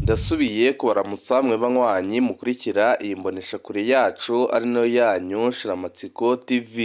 Ndasubiye kubaramutsa mwe banywanyi mukurikira iyi mboneshakure yacu ari nayo yanyu Shiramatsiko TV.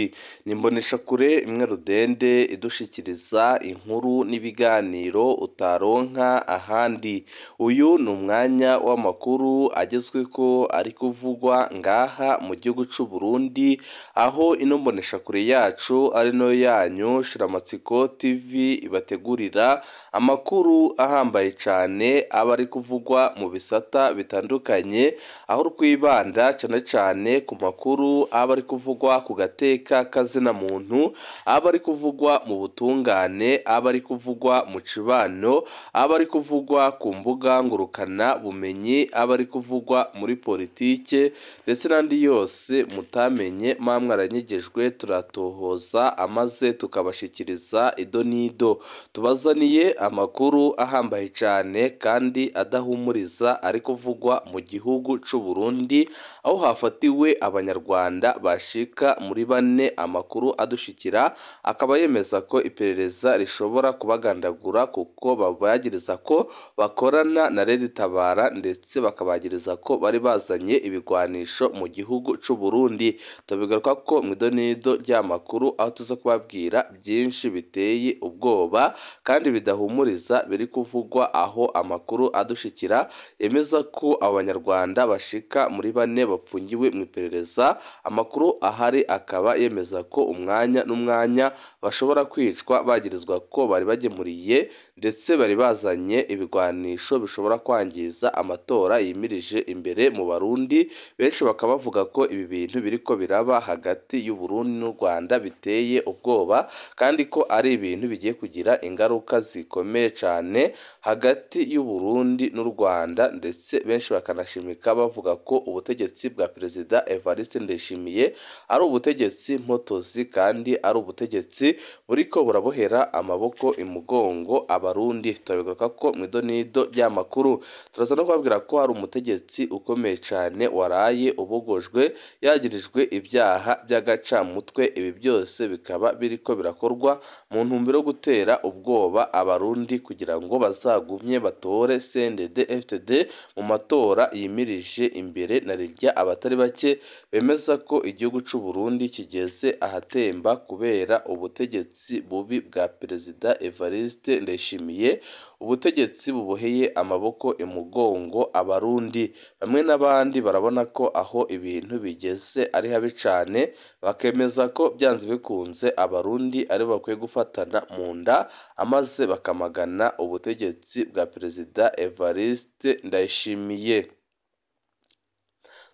Ni imboneshakure imwe rudende idushikiriza inkuru n'ibiganiro utaronka ahandi. Uyu ni umwanya w'amakuru agezweko ari kuvugwa ngaha mu gihugu c'u Burundi, aho ino mboneshakure yacu ari nayo yanyu Shiramatsiko TV ibategurira amakuru ahambaye cane aba ari kuvugwa mu bisata bitandukanye, aho twibanda cane cane ku makuru aba ari kuvugwa ku gateka kazina muntu, aba ari kuvugwa mu butungane, aba ari kuvugwa mu cibano, aba ari kuvugwa ku mbuga ngurukana bumenyi, aba ari kuvugwa muri politike ndetse n'andi yose mutamenye mwa mwaranyegejwe, turatohoza amaze tukabashikiriza ido n'ido. Tubazaniye amakuru ahambaye cane kandi adahumuriza ari kuvugwa mu gihugu c'u Burundi, aho hafatiwe abanyarwanda bashika muri bane. Amakuru adushikira akaba yemeza ko iperereza rishobora kubagandagura kuko babagiriza ko bakorana na Red Tabara, ndetse bakabagiriza ko bari bazanye ibigwanisho mu gihugu c'u Burundi. Tubigaruka ko mw'idonido ry'amakuru, aho tuza kubabwira byinshi biteye ubwoba kandi bidahumuriza biri kuvugwa, aho amakuru adushikira yemeza ko abanyarwanda bashika muri bane bapfungiwe mu iperereza. Amakuru ahari akaba yemeza ko umwanya n'umwanya bashobora kwicwa bagirizwa ko bari bagemuriye ndetse bari bazanye ibigwanisho bishobora kwangiza amatora yimirije imbere mu Barundi. Benshi bakaba bavuga ko ibi bintu biriko biraba hagati y'u Burundi n'u Rwanda biteye ubwoba, kandi ko ari ibintu bigiye kugira ingaruka zikomeye cane hagati y'u Burundi n'u Rwanda, ndetse benshi bakanashimika bavuga ko ubutegetsi bwa Perezida Evariste Ndayishimiye ari ubutegetsi mpotozi, kandi ari ubutegetsi buriko burabohera amaboko imugongo Abarundi. Turabigaruka ko mw'idonido ry'amakuru. Turaza no kubabwira ko hari umutegetsi ukomeye cane waraye ubogojwe yagirijwe ibyaha by'agacamutwe. Ibi byose bikaba biriko birakorwa mu ntumbero yo gutera ubwoba Abarundi kugira ngo bazagumye batore CNDD FDD mu matora yimirije imbere, na rirya abatari bake bemeza ko igihugu c'u Burundi kigeze ahatemba kubera ubutegetsi bubi bwa Perezida Evariste Ndayishimiye, ubutegetsi buboheye amaboko imugongo Abarundi. Bamwe n'abandi barabona ko aho ibintu bigeze ari habi cane, bakemeza ko byanze bikunze Abarundi ari bo bakwiye gufatana mu nda amaze bakamagana ubutegetsi bwa Perezida Evariste Ndayishimiye.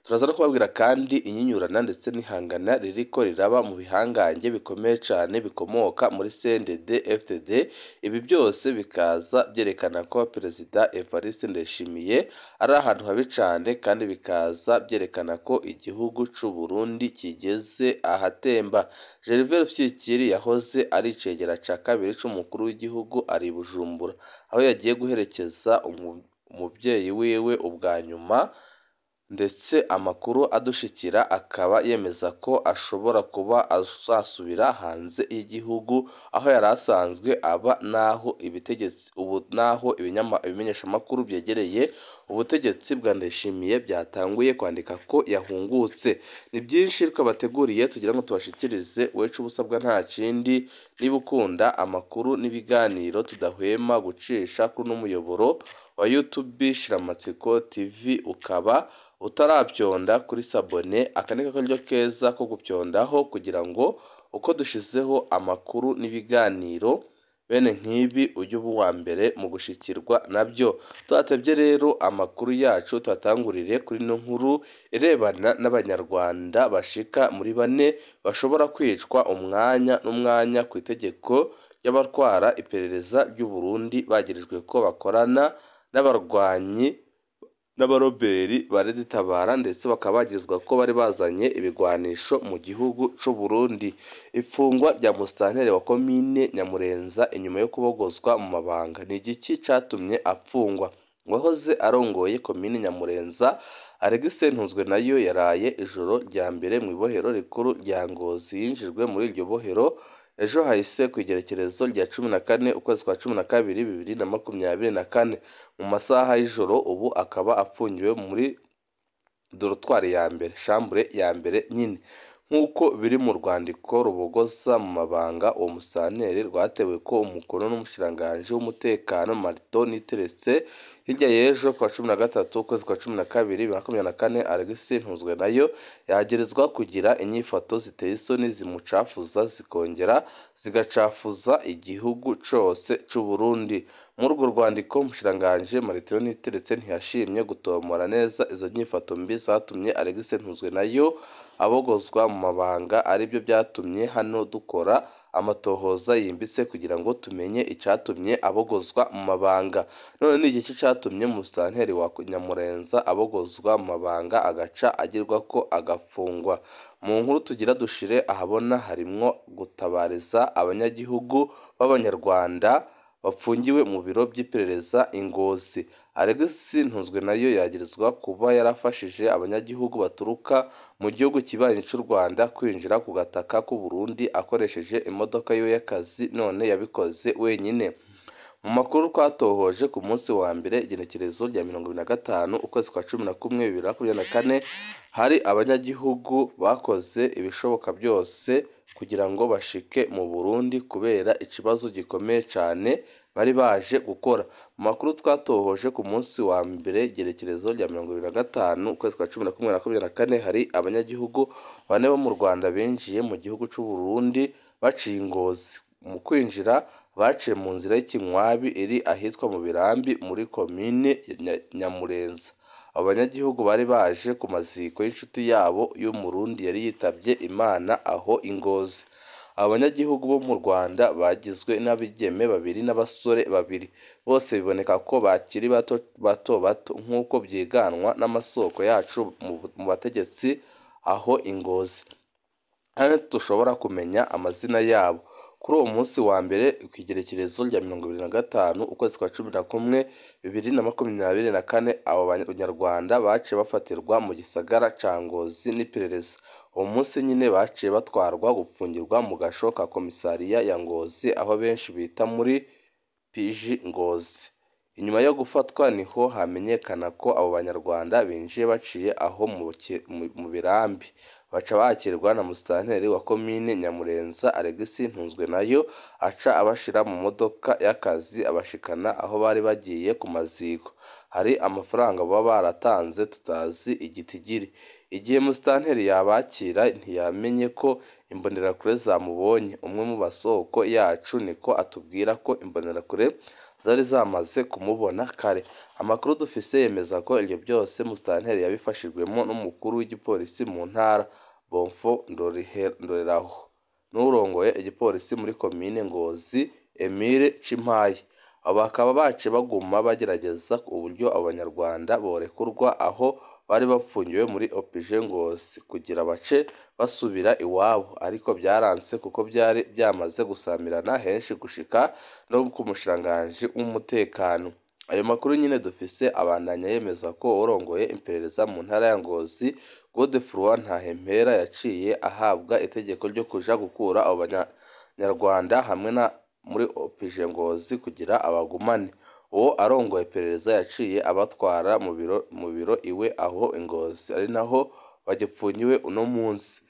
Turaza no kubabwira kandi inyinyurana ndetse n'ihangana ririko riraba mu bihangange bikomeye cane bikomoka muri CNDD FDD. Ibi byose bikaza byerekana ko Perezida Evariste Ndayishimiye ari ahantu habi cane, kandi bikaza byerekana ko igihugu c'u Burundi kigeze ahatemba. Gervais Rufyikiri yahoze ari icegera ca kabiri c'umukuru w'igihugu ari i Bujumbura, aho yagiye guherekeza umuvyeyi wiwe ubwa nyuma, ndetse amakuru adushikira akaba yemeza ko ashobora kuba azasubira hanze y'igihugu aho yari asanzwe aba, naho ibitegetsi ubu naho ibimenyeshamakuru byegereye ubutegetsi bwa Ndayishimiye byatanguye kwandika ko yahungutse. Ni byinshi twabateguriye tugira ngo tubashikirize. Wecu ubusabwa nta kindi, niba ukunda amakuru n'ibiganiro tudahwema gucisha kuri n'umuyoboro wa YouTube Shiramatsiko TV, ukaba utarabyonda kuri sabone, aka ni akaryo keza ko gupyondaho kugira ngo uko dushizeho amakuru n'ibiganiro bene nk'ibi ujye uba uwa mbere mu gushikirwa nabyo. Tudatebye rero amakuru yacu tuhatangurire kuri ino nkuru irebana n'abanyarwanda bashika muri bane bashobora kwicwa umwanya n'umwanya ku itegeko ry'abatwara iperereza ry'u Burundi, bagirijwe ko bakorana n'abarwanyi n'abaroberi ba Red Tabara, ndetse bakaba bagirizwa ko bari bazanye ibigwanisho mu gihugu c'u Burundi. Ifungwa rya musitanteri wa komine Nyamurenza inyuma yo kubogozwa mu mabanga, ni igiki catumye apfungwa? Uwahoze arongoye komine Nyamurenza Alexis Ntunzwenayo yaraye ijoro rya mbere mw'ibohero rikuru rya Ngozi. Yinjijwe muri iryo bohero Ejo hahise ku igerekerezo rya 14 ukwezi kwa 12 2024 mu masaha y'ijoro, ubu akaba apfungiwe muri dorotwari ya mbere, shambure ya mbere nyine, nk'uko biri mu rwandiko rubogoza mu mabanga uwo musitanteri rwatewe ko umukono n'umushikiranganji w'umutekano Martin Niteretse. Hirya y'ejo kuwa 13 ukwezi kwa 12 2024, Alex Ntuzwenayo yagirizwa kugira inyifato ziteye isoni zimucafuza zikongera zigacafuza igihugu cose c'u Burundi. Muri urwo rwandiko umushikiranganji Martin Niteretse ntiyashimye gutomora neza izo nyifato mbi zatumye Alex Ntuzwenayo abogozwa mu mabanga, aribyo byatumye hano dukora amatohoza yimbitse kugira ngo tumenye icatumye abogozwa mu mabanga. None ni igiki catumye umusitanteri wa Nyamurenza abogozwa mu mabanga agaca agirwa ko agafungwa? Mu nkuru tugira dushire ahabona harimwo gutabariza abanyagihugu b'Abanyarwanda bapfungiwe mu biro by'iperereza i Ngozi. Alex Ntuzwenayo yagirizwa kuba yarafashije abanyagihugu baturuka mu gihugu kibanyi c'u Rwanda kwinjira ku gataka k'u Burundi akoresheje imodoka yiwe y'akazi, none yabikoze wenyine. Mu makuru twatohoje ku munsi wa mbere igenekerezo rya 25 ukwezi kwa 11 2024, hari abanyagihugu bakoze ibishoboka byose kugira ngo bashike mu Burundi kubera ikibazo gikomeye cane bari baje gukora. Mu makuru twatohoje ku munsi wa mbere igenekerezo rya 25 ukwezi kwa 11 2024, hari abanyagihugu bane bo mu Rwanda binjiye mu gihugu c'u Burundi baciye i Ngozi. Mu kwinjira baciye mu nzira y'ikinywabi iri ahitwa mu Birambi muri komine Nyamurenza. Abo banyagihugu bari baje ku maziko y'inshuti yabo y'Umurundi yari yitavye Imana aho i Ngozi. Abo banyagihugu bo mu Rwanda bagizwe n'abigeme babiri n'abasore babiri, bose biboneka ko bakiri bato bato bato nk'uko vyiganwa n'amasoko yacu mu bategetsi aho i Ngozi. Hano dushobora kumenya amazina yabo. Kuri uwo munsi wa mbere kw'igerekerezo rya 25 ukwezi kwa 11 2024, abo banyarwanda baciye bafatirwa mu gisagara ca Ngozi n'iperereza. Uwo munsi nyine baciye batwarwa gupfungirwa mu gasho ka komisariya ya Ngozi, aho benshi bita muri PJ Ngozi. Inyuma yo gufatwa niho hamenyekana ko abo banyarwanda binjiye baciye aho mu Birambi, baca bakirwa na musitanteri wa komine Nyamurenza Alex Ntuzwenayo, aca abashira mu modoka y'akazi abashikana aho bari bagiye ku maziko. Hari amafaranga baba baratanze tutazi igitigiri. Igihe musitanteri yabakira ntiyamenye ko imbonerakure zamubonye. Umwe mu basoko yacu niko atubwira ko imbonerakure zari zamaze kumubona kare. Amakuru dufise yemeza ko ivyo byose musitanteri yabifashijwemo n'umukuru w'igipolisi mu ntara Bonfo Ndoreraho n'urongoye igipolisi muri komine Ngozi Emile Cimpaye. Abo bakaba baciye baguma bagerageza uburyo abo banyarwanda borekurwa aho bari bapfungiwe muri OPG Ngozi kugira bace basubira iwabo, ariko byaranse kuko byari byamaze gusamirana henshi gushika no ku mushikiranganji w'umutekano. Ayo makuru nyine dufise abandanya yemeza ko urongoye iperereza mu ntara ya Ngozi Godefroid Ntahempera yaciye ahabwa itegeko ryo kuja gukura abo banyarwanda hamwe na muri OPG Ngozi kugira abagumane. Uwo arongoye iperereza yaciye abatwara mu biro iwe aho i Ngozi, ari naho bagipfunyiwe uno munsi.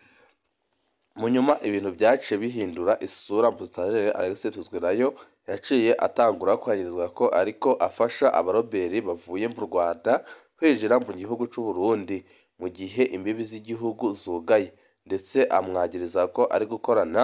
Mu nyuma ibintu byaciye bihindura isura, Musitanteri Alex Ntuzwenayo yaciye atangura kwagirizwa ko ariko afasha abaroberi bavuye mu Rwanda kwinjira mu gihugu c'u Burundi mu gihe imbibi z'igihugu zugaye, ndetse amwagiriza ko ari gukorana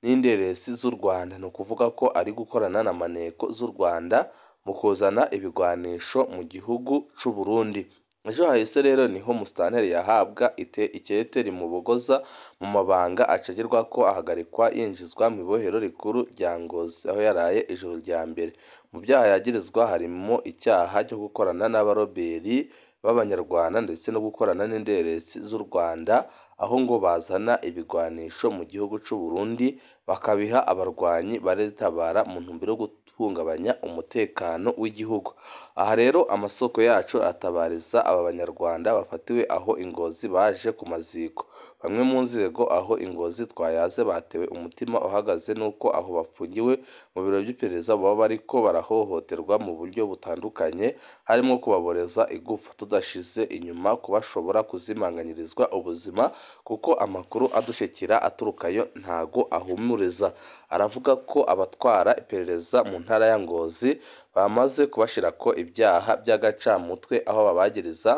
n'inderesi z'u Rwanda, ni ukuvuga ko ari gukorana na maneko z'u Rwanda mu kuzana ibigwanisho mu gihugu c'u Burundi. Ejo hahise rero niho musitanteri yahabwa ikete rimubogoza mu mabanga, acagirwa ko ahagarikwa yinjizwa mu ibohero rikuru rya Ngozi aho yaraye ijoro rya mbere. Mu byaha yagirizwa harimo icyaha cyo gukorana n'abaroberi b'Abanyarwanda ndetse no gukorana n'inderesi z'u Rwanda, aho ngo bazana ibigwanisho mu gihugu c'u Burundi bakabiha abarwanyi baretabara mu ntumbero yo guhungabanya umutekano w'igihugu. Aha rero amasoko yacu atabariza aba banyarwanda bafatiwe aho i Ngozi baje ku maziko. Bamwe mu nzego aho i Ngozi twayaze batewe umutima uhagaze n'uko aho bafungiwe mu biro by'iperereza baba bariko barahohoterwa mu buryo butandukanye, harimo kubaboreza igufa, tudashize inyuma ko bashobora kuzimanganyirizwa ubuzima kuko amakuru adushikira aturukayo ntago ahumuriza. Aravuga ko abatwara iperereza mu ntara ya Ngozi bamaze kubashirako ibyaha by'agacamutwe, aho babagiriza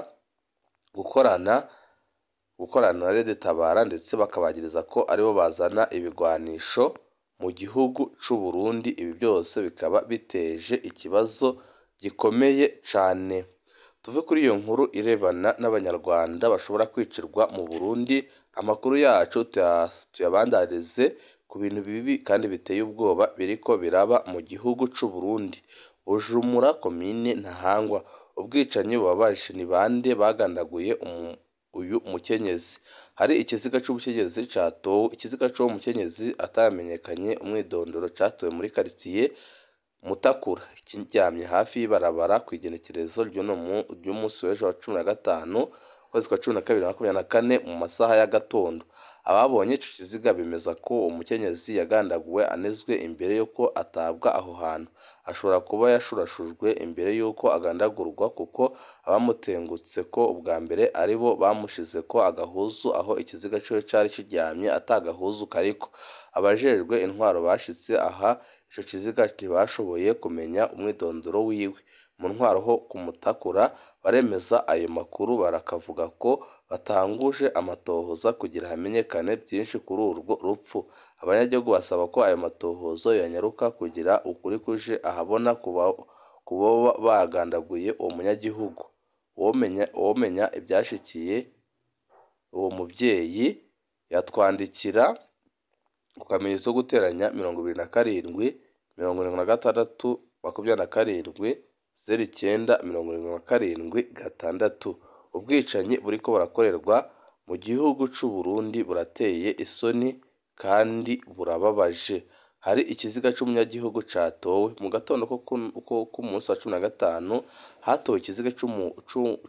gukorana na Red Tabara, ndetse bakabagiriza ko aribo bazana ibigwanisho mu gihugu c'u Burundi. Ibi byose bikaba biteje ikibazo gikomeye cane. Tuve kuri iyo nkuru irebana n'Abanyarwanda bashobora kwicirwa mu Burundi, amakuru yacu tuyabandarize ku bintu bibi kandi biteye ubwoba biriko biraba mu gihugu c'u Burundi. Bujumbura, komine Ntahangwa, ubwicanyi bubabaje. Ni bande bagandaguye uyu mukenyezi? Hari ikiziga c'umukenyezi catowe. Ikiziga c'uwo mukenyezi atamenyekanye umwidondoro catowe muri karitiye Mutakura, kiryamye hafi y'ibarabara kw'igenekerezo ry'umunsi w'ejo wa 15 ukwezi kwa 12 2024 mu masaha y'agatondo. Ababonye ico kiziga bemeza ko uwo mukenyezi yagandaguwe anizwe imbere y'uko atabwa aho hantu. Ashobora kuba yashurashujwe imbere y'uko agandagurwa, kuko abamutengutseko ubwa mbere aribo bamushizeko agahuzu aho ikiziga ciwe cari kiryamye ata gahuzu kariko. Abajejwe intwaro bashitse aha ico kiziga ntibashoboye kumenya umwidondoro wiwe. Mu ntwaro ho ku Mutakura baremeza ayo makuru, barakavuga ko batanguje amatohoza kugira hamenyekane vyinshi kuri urwo rupfu. Abanyagihugu basaba ko ayo matohoza yonyaruka kugira ukuri kuje ahabona ku boba bagandaguye uwo munyagihugu. Uwomenya ivyashikiye uwo muvyeyi yatwandikira ku kamenyetso ko guteranya 27 76 27 09 77 6. Ubwicanyi buriko burakorerwa mu gihugu c'u Burundi burateye isoni kandi burababaje. Hari ikiziga c'umunyagihugu catowe mu gatondo ko ku munsi wa 15, hatowe ikiziga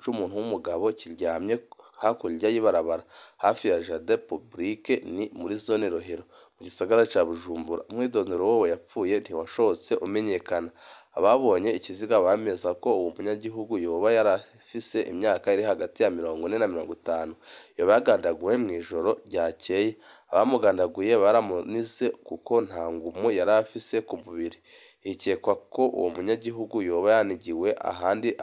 c'umuntu w'umugabo kiryamye hakurya y'ibarabara hafi ya Jardin Publique, ni muri zone Rohero mu gisagara ca Bujumbura. Umwidondoro w'uwo yapfuye ntiwashotse umenyekana. Ababonye ikiziga bemeza ko uwo munyagihugu yoba yarafise imyaka iri hagati ya 40 na 50, yoba yagandaguwe mw'ijoro ryakeye. Abamugandaguye baramunize kuko nta ngumu yari afise ku mubiri. Hikekwa ko uwo munyagihugu yoba yanigiwe ahandi,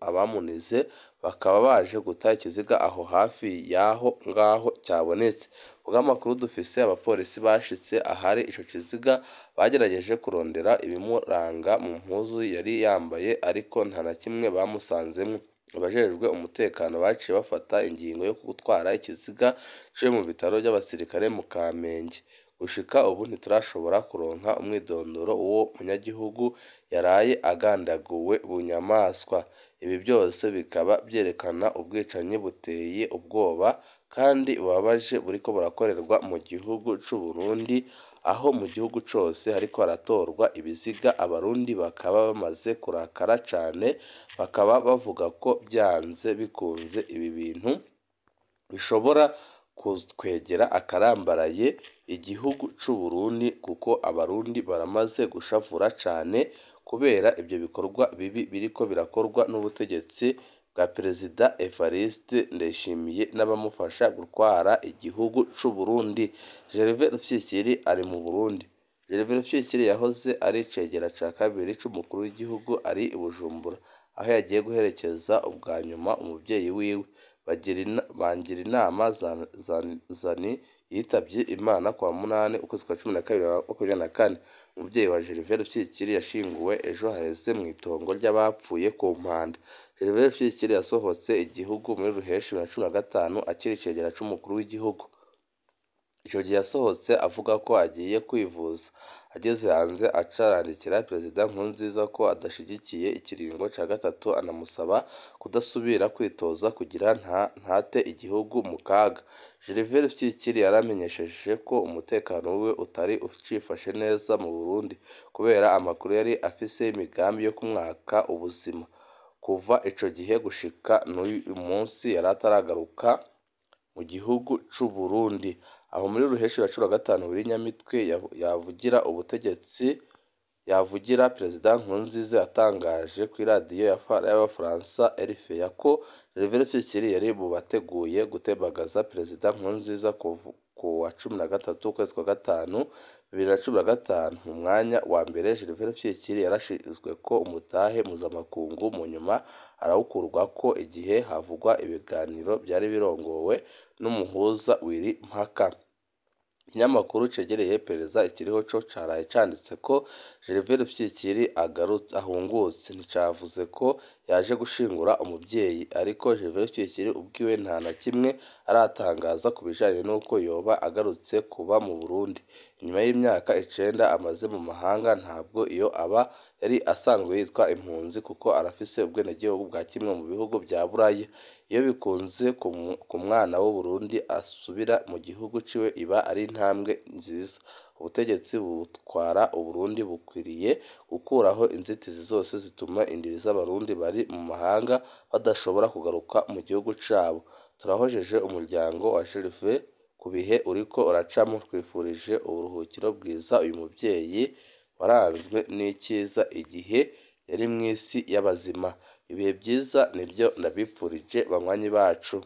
abamunize bakaba baje guta ikiziga aho hafi y'aho ngaho cabonetse. Kubw'amakuru dufise, abapolisi bashitse ahari ico kiziga bagerageje kurondera ibimuranga mu mpuzu yari yambaye, ariko nta na kimwe bamusanzemwo. Abajejwe umutekano baciye bafata ingingo yo gutwara ikiziga ciwe mu bitaro vy'abasirikare mu Kamenge. Gushika ubu ntiturashobora kuronka umwidondoro w'uwo munyagihugu yaraye agandaguwe bunyamaswa. Ibi byose bikaba vyerekana ubwicanyi buteye ubwoba kandi bubabaje buriko burakorerwa mu gihugu c'u Burundi, aho mu gihugu cose hariko haratorwa ibiziga, Abarundi bakaba bamaze kurakara cane, bakaba bavuga ko vyanze bikunze ibi bintu bishobora kwegera akarambaraye igihugu c'u Burundi, kuko Abarundi baramaze gushavura cane kubera ivyo bikorwa bibi biriko birakorwa n'ubutegetsi bwa Perezida Evariste Ndayishimiye n'abamufasha gutwara igihugu c'u Burundi. Gervais Rufyikiri ari mu Burundi. Gervais Rufyikiri yahoze ari icegera ca kabiri c'umukuru w'igihugu ari i Bujumbura, aho yagiye guherekeza ubwa nyuma umuvyeyi wiwe. Bangirinama Zani yitavye Imana kuwa 8 ukwezi kwa 12 2024. Umuvyeyi wa Gervais Rufyikiri yashinguwe ejo haheze mw'itongo ry'abapfuye ku Mpanda. Gervais Rufyikiri yasohotse igihugu muri ruheshi 2015 akiri icegera c'umukuru w'igihugu. Ico gihe yasohotse avuga ko agiye kwivuza. Ageze hanze aca arandikira Perezida Nkurunziza ko adashigikiye ikiringo ca gatatu, anamusaba kudasubira kwitoza kugira ntate igihugu mu kaga. Gervais Rufyikiri yaramenyesheje ko umutekano wiwe utari ucifashe neza mu Burundi kubera amakuru yari afise y'imigambi yo kumwaka ubuzima. Kuva ico gihe gushika n'uyu munsi yari ataragaruka mu gihugu c'u Burundi. Aho muri ruheshi ya 15 Willy Nyamitwe yavugira ubutegetsi yavugira Perezida Nkurunziza yatangaje ku iradiyo y'Abafaransa RFI ko Gervais Rufyikiri yari mu bateguye gutembagaza Perezida Nkurunziza ku wa 13 ukwezi kwa gatanu 2015. Mu mwanya wa mbere Gervais Rufyikiri yarashizwe ko umutahe mpuzamakungu, mu nyuma arawukurwako igihe havugwa ibiganiro byari birongowe n'umuhuza Willy Mpaka. Ikinyamakuru cegereye iperereza ikiriho co caraye canditse ko Gervais Rufyikiri agarutse ahungutse, nticavuze ko yaje gushingura umuvyeyi, ariko Gervais Rufyikiri ubwiwe nta na kimwe aratangaza ku bijanye n'uko yoba agarutse kuba mu Burundi. Inyuma y'imyaka 9 amaze mu mahanga, ntabwo iyo aba yari asanzwe yitwa impunzi kuko arafise ubwenegihugu bwa kimwe mu bihugu vya Buraya. Iyo bikunze ku mwana w'Uburundi asubira mu gihugu ciwe iba ari intambwe nziza. Ubutegetsi butwara Uburundi bukwiriye gukuraho inzitizi zose zituma indiri z'Abarundi bari mu mahanga badashobora kugaruka mu gihugu cabo. Turahojeje umuryango wa Gervais ku bihe uriko uracamwo, twifurije uburuhukiro bwiza uyu muvyeyi waranzwe n'iciza igihe yari mw'isi y'abazima. Ibihe vyiza nivyo ndabipfurije banywanyi bacu.